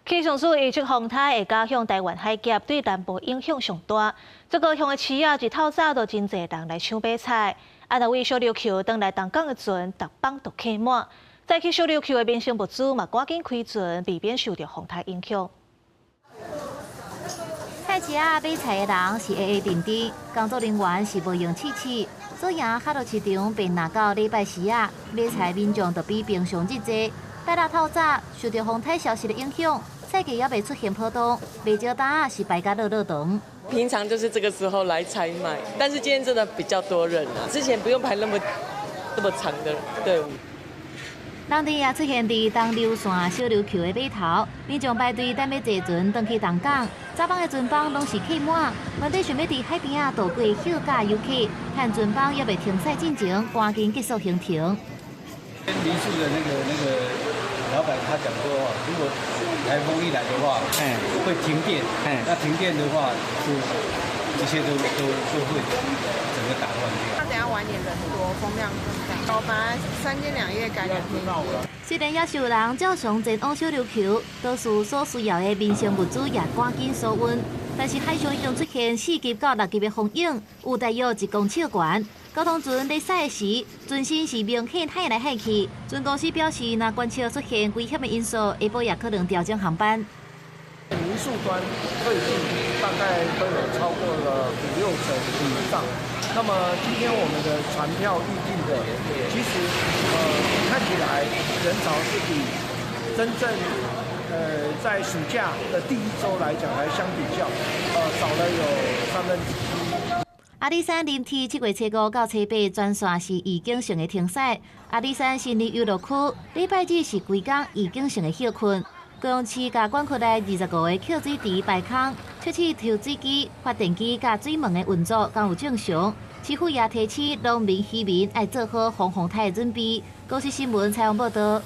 氣象署預測風颱會加向臺灣海峽，對南部影響上大。這高雄的市仔一透早就真濟人來搶買菜，啊，若為小琉球轉來東港的船，逐班都客滿。載去小琉球的民生物資嘛，趕緊開船，避免受著風颱影響。菜市仔買菜的人是黑黑陣陣，工作人員是無閒試試。左營哈囉市場變若到禮拜四仔，買菜民眾就比平常日濟。拜六透早受著風颱消息的影響，菜價猶未出現波動，袂少擔仔是排甲落落長。平常就是這個時候來採買，但是今天真的比較多人啊，之前不用排那麼那麼長的隊伍。人陣也出現佇東琉線小琉球的碼頭，民眾排隊等欲坐船轉去東港。早班的船班攏是客滿，原本想欲佇海邊仔度過休假遊客，趁船班猶未停駛進前，趕緊結束行程。民宿的那個老闆他講說，如果颱風一來的話，會停電，那停電的話，就一切都會整個打亂掉。他等下晚點人多，風量更大。我本來3天2夜改2天1夜。雖然猶是有人照常前往小琉球，多數所需要的民生物資也趕緊疏運，但是海上已經出現4級到6級的風湧，有大約1公尺懸。交通船咧駛的時，船身是明顯晃來晃去。船公司表示，若觀測出現危險的因素，下晡也可能調整航班。民宿端退訂大概都有超過了五六成以上。那麼今天我們的船票預訂的，其實看起來人潮是比真正在暑假的第一周來講來相比較，少了有1/3。阿里山林鐵7月初5到初8全線是預警性的停駛。阿里山森林遊樂區禮拜日是規工預警性的歇睏。高雄市共管區內25個抾水池排空，測試抽水機、發電機佮水門的運作敢有正常。市府也提醒農民漁民愛做好防風颱的準備。公視新聞採訪報導。